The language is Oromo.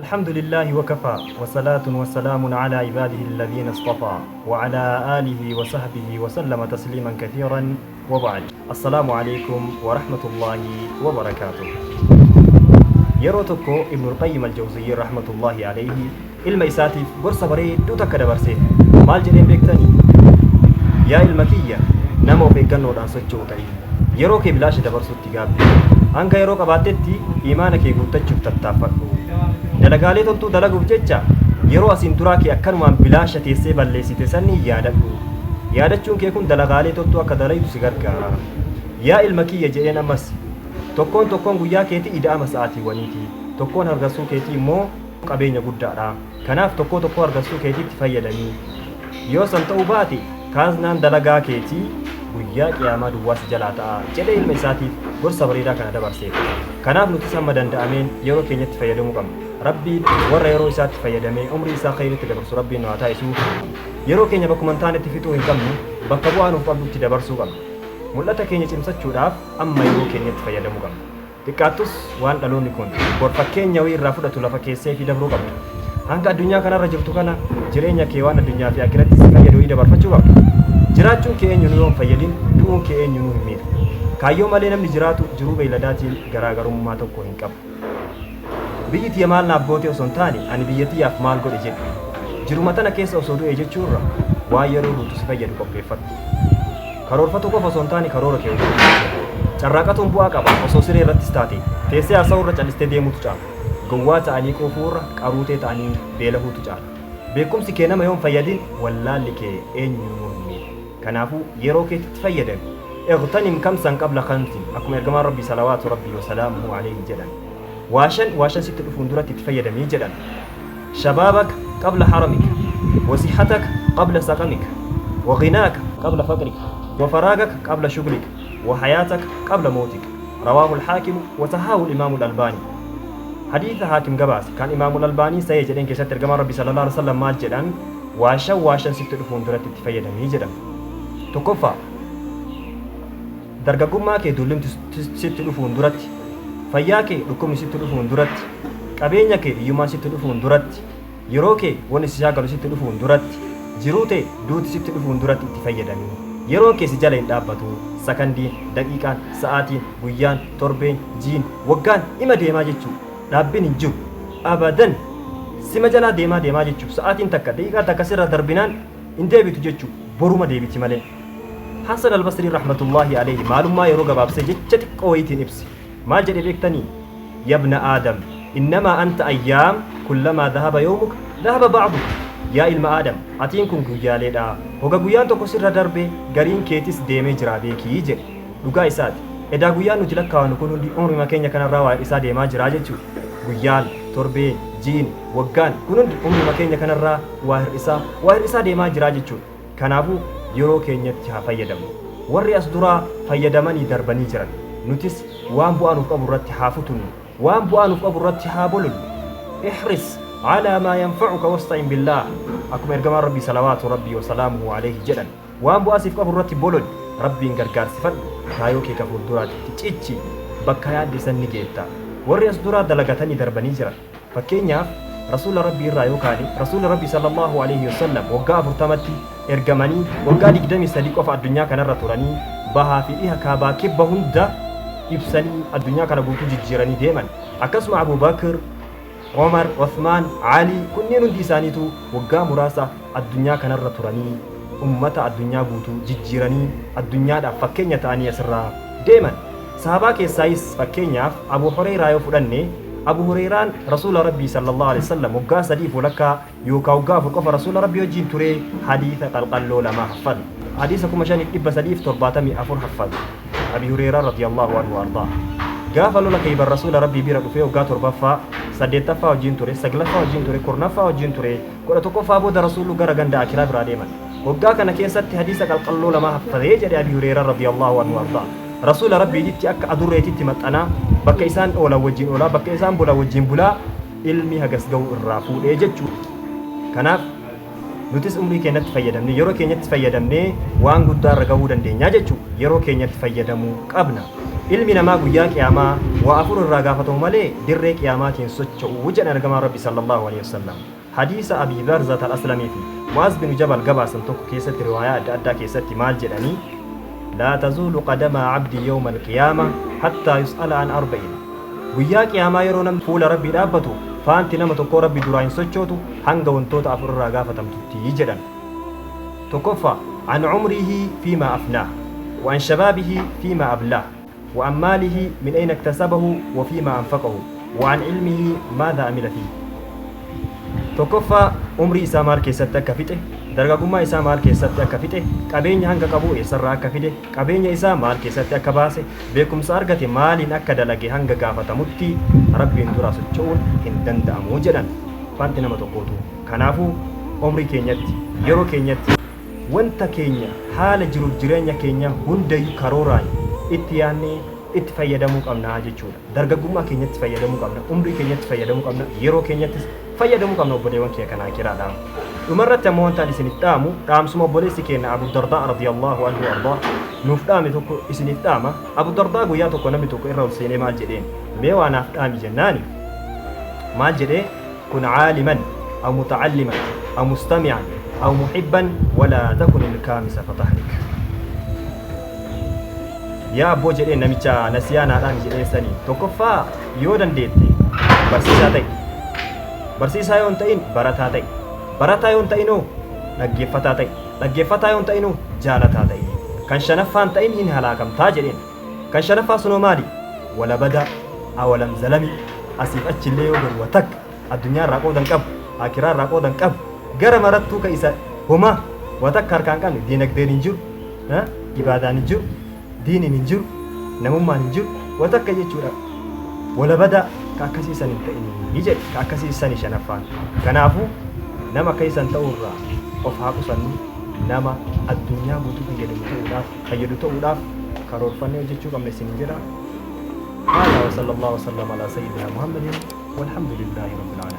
الحمد لله وكفى وصلاة وسلام على عباده الذين اصطفى وعلى آله وصحبه وسلم تسليما كثيرا وبعد السلام عليكم ورحمة الله وبركاته. Yeroo tokko Ibnul Qayyim Al-Jawziyyi rahmatullahi alayhi ilma isaatiif gorsa bareedduu takka dabarseef. Maal jedheen beektanii? Yaa ilma kiyya, nama of eeggannoodhaan socho'u ta'i. Yeroo kee bilaasha dabarsuutti gaabbi. Hanga yeroo qabaattetti iimaana kee guuttachuuf tattaaffadhu. Dalagaalee toltuu dalaguuf jecha yeroo asiin duraa kee akkanumaan bilaasha teessee balleessite sanniin yaadadhu. Yaadachuun kee kun dalagaalee toltuu akka dalaydu si gargaara. Yaa ilma kiyya jedheen ammas, tokkoon tokkoon guyyaa keetii ida'ama sa'aatiiwwaniiti. Tokkoon hargansuu keetii immoo qabeenya guddaadha. Kanaaf tokkoo tokkoo hargansuu keetiitti fayyadami. Yoo san ta'uu baate kaaznaan dalagaa keetii guyyaa qiyaamaa duwwaa si jalaa ta'a jedhee ilma isaatiif gorsa bareedaa kana dabarseef. Kanaaf nutis hamma danda'ameen yeroo keenyatti fayyadamuu qabna. Rabbiin warra yeroo isaatti fayyadamee umrii isaa kheyritti dabarsu Rabbiin nu haa taasisu. Yeroo keenya bakkuma hin taanetti fixuu hin qabnu, bakka bu'aa nuuf qabdutti dabarsuu qabna. Mul'ata keenya cimsachuudhaaf amma yeroo keenyatti fayyadamuu qabna. Xiqqaattus waan dhaloonni kun bor fakkeenya wayii irraa fudhatu lafa keesseefii dabruu qabda. Hanga addunyaa kanarra jirtu kana jireenya kee waan addunyaa fi akiratti si fayyadu wayii dabarfachuu qabda. Jiraachuun kee eenyunuu yoo hin fayyadin du'uun kee eenyunuu hin miidhu. Kaayyoo malee namni jiraatu jiruu beeyladaatiin garaagarummaa tokko hin qabu. Biyyi tiyya maal naaf goote osoo hin taane ani biyya tiyyaaf maal godhe jedhi. Jiruma tana keessa osoo du'ee jechuurra waan yeroo duutu si fayyadu qopheeffadhu. Karoorfatuu qofa osoo hin taane karoora kee hojiirra oolchi. Carraaqatuun bu'aa qaba, osoo siree irrattis taate. Teessee haasa'uu irra callistee deemuutu caala. Gowwaa ta'anii quufuu irra qaruutee ta'anii beelahuutu caala. Beekumsi kee nama yoo hin fayyadin wallaalli kee eenyuunuu hin miidhu. Kanaafuu yeroo keetitti fayyadami. Ightanim khamsan qabla khamsin akkuma Ergamaan Rabbii salawaatu Rabbii wa salaamuhu aleyhi jedhan. Waa shan waa shan sitti dhufuun duratti itti fayyadami jedhan. Shabaabaka qabla haramika, wa sihhataka qabla saqamika, wa ghinaaka qabla faqrika, wa faraagaka qabla shuglika, wa hayaataka qabla mawtika. Rawaahul Haakimu wa sahaahul Imaamul Albaanii. Hadiisa Haakim gabaase kan Imaamul Albaanii sahih jedheen keessatti Ergamaan Rabbii sallallaahu aleyhi wa sallam maal jedhan? Waa shan waa shan sitti dhufuun duratti itti fayyadami jedhan. Tokkoffaa, Dargaggummaa kee dullimti sitti dhufuun duratti, fayyaa kee dhukkubni sitti dhufuun duratti, qabeenya kee hiyyummaan sitti dhufuun duratti, yeroo kee wanni si shaagalu sitti dhufuun duratti, jiruu tee duuti sitti dhufuun duratti itti fayyadami. Yeroon kee si jala hin dhaabbatu. Sakandiin, daqiiqaan, sa'aatiin, guyyaan, torbeen, jiin, waggaan ima deemaa jechuu. Dhaabbin hin jiru. Abadan! Sima jalaa deemaa deemaa jechuu. Sa'aatiin takka, daqiiqaan takka sirra darbinaan hin deebitu jechuu. Boruma deebiti malee. Hasan Albasrii rahmatullaahi aleyhi maalummaa yeroo gabaabsee jecha xiqqoo wayiitiin ibse. Maal jedhe beektanii? Yabna Aadam, innamaa anta ayyaam kullamaa dhahaba yawmuka dhahaba ba'duka. Yaa ilma Aadam, atiin kun guyyaaleedha. Hoga guyyaan tokko sirra darbe gariin keetis deemee jiraa beeki jedhe. Dhugaa isaati. Edaa guyyaan nuti lakkaawannu kun hundi umrima keenya kanarraa waa hir'isaa deemaa jiraa jechuudha. Guyyaan, torbeen, jiini, waggaan kun hundi umrima keenya kanarraa waa hir'isaa, waa hir'isaa deemaa jiraa jechuudha. Kanaafuu yeroo keenyatti haa fayyadamnu. Warri as duraa fayyadamanii darbanii jiran. Nutis waan bu'aa nuuf qabu irratti haa futunnu. Waan bu'aa nuuf qabu irratti haa bolollu. Ihris alaa maa yanfa'uka wasta'in billaah. Akkuma Ergamaan Rabbii salawaatu Rabbii wa salaamuhu aleyhi jedhan. Waan bu'aa siif qabu irratti bololi, Rabbiin gargaarsifadhu, kaayoo kee ka fuulduraatitti cichi, bakka yaadde san ni geetta. Warri as duraa dalagatanii darbanii jiran. Fakkeenyaaf, Rasuula Rabbii irraa yoo kaane, Rasuulli Rabbii sallallaahu aleyhi wa sallam waggaa 40tti ergamanii, waggaa 23 qofa addunyaa kanarra turanii, bahaa fi dhiha, kaabaa kibba hunda ibsanii addunyaa kana guutuu jijjiiranii deeman. Akkasuma Abuu Bakr, Umar, Uthmaan, Alii kunneen hundi isaaniituu waggaa muraasa addunyaa kanarra turanii ummata addunyaa guutuu jijjiiranii addunyaadhaaf fakkeenya ta'anii asirraa deeman. Sahaabaa keessaayis fakkeenyaaf Abuu Hureyraa yoo fudhanne, Abu Hureyraan Rasuula Rabbii sallallaahu aleyhi wasallam waggaa sadiif walakkaa yookaa waggaa 4 qofa Rasuula Rabbii wajjiin turee hadiisa qalqalloo lamaa haffadhe. Hadiisa 5374 haffadhe. Abi Hureyraan radiyallaahu anhu wa ardaah. Gaafa lola Kheybar Rasuula Rabbii bira dhufee waggaa 7ffaa, 8ffaa wajjiin ture, 9ffaa wajjiin ture, 10ffaa wajjiin ture, 11ffaa booda Rasuullu gara ganda Aakiraa biraa deeman. Waggaa kana keessatti hadiisa qalqalloo lamaa haffadhe jedhe Abi Hureyraan radiyallaahu anhu wa ardaah. Rasuula Rabbiititti akka adurreetitti maxxanaa, bakka isaan oolan wajjiin oolaa, bakka isaan bulan wajjiin bulaa, ilmii hagas gahu irraa fuudhee jechuudha. Kanaaf nutis umrii keenyatti fayyadamnee, yeroo keenyatti fayyadamnee waan guddaa irra gahuu dandeenya jechuudha. Yeroo keenyatti fayyadamuu qabna. Ilmi namaa guyyaa qiyaamaa Waa afur irraa gaafatamu malee dirree qiyaamaatiin hin socho'u jedhan ergamaan Rabbi sallallahu alaihi wasallam. Hadiisa Abii Barzat al-Aslamii fi Mu'aaz bin Jabal gabaasan tokko keessatti riwaayaa adda addaa keessatti maal jedhanii? Laa tazuulu qadamaa abdii yawma al-qiyaama hattaa yus'ala an arba'in. Guyyaa qiyaamaa yeroo namni fuula Rabbii dhaabbatu faanti nama tokkoo Rabbi duraa hin sochootu hanga wantoota afur irraa gaafatamtutti jedhan. Tokkoffaa, An umrihi fiimaa afnaah, wa an shabaabihi fiimaa ablaah, wa an maalihi min ayna iktasabahu wa fiimaa anfaqahu, wa an ilmihi maadhaa amila fiih. Tokkoffaa, Umrii isaa maal keessatti akka fixe, dargagummaa isaa maal keessatti akka fixe, qabeenya hanga qabu eessarraa akka fide, qabeenya isaa maal keessatti akka baase, beekumsa argate maaliin akka dalage hanga gaafatamutti Rabbiin duraa socho'uun hin danda'amu jedhan. Wanti nama tokkootu. Kanaafuu umrii keenyatti, yeroo keenyatti, wanta keenya haala jiruuf jireenya keenyaa hundayyuu karooraan itti yaadnee itti fayyadamuu qabna jechuudha. Dargaggummaa keenyatti fayyadamuu qabna, umrii keenyatti fayyadamuu qabna, yeroo keenyattis fayyadamuu qabna obboleewwan kiyya kan aakiraadha. Dhumarratti ammoo wanta ani isiniif dhaamu dhaamsuma obboleessi keenya Abu Dardaa radiyallahu anhu ardaa nuuf dhaame tokko isiniif dhaama. Abu Dardaa guyyaa tokko namni tokko irra ol seenee maal jedheen? Mee waa naaf dhaami jennaani maal jedhee? Kun caaliman aw mutacalliman aw mustami'an aw muhibban walaa takun ilkaamisa fatahlik. Yaa abboo jedheen namicha nasiyaa naa dhaami jedheen sanii tokkoffaa yoo dandeette barsiisaa ta'i. Barsiisaa yoo hin ta'in barataa ta'i. Barataa yoo hin ta'inoo dhaggeeffataa ta'i. Dhaggeeffataa yoo hin ta'inoo jaalataa ta'i. Kan shanaffaan ta'in hin halaakamtaa jedheen. Kan shanaffaa sunoo maali? Wala bada awalam zalami asiif achillee yoo garu wa takka addunyaa irraa qooda hin qabu, aakiraa irraa qooda hin qabu, gara marattuu ka isa homaa wa takka harkaa hin qabne diinagdeen hin jiru, ibaadaan hin jiru, diiniin hin jiru, namummaan hin jiru, wa takka jechuudha. Wala badaa ka akkasii san hin ta'inii jedhe ka akkasii sani shanaffaan. Kanaafuu nama akkasii san ta'uu irraa of haa qusannu nama addunyaa guutuu fayyadamu ta'uudhaaf fayyadu ta'uudhaaf karoorfannee hojjechuu qabna isiniin jedha. Haadha wa sallallahu wa sallam alaa sayyidina Muhammadin walhamdulillahi rabbil aalamiin.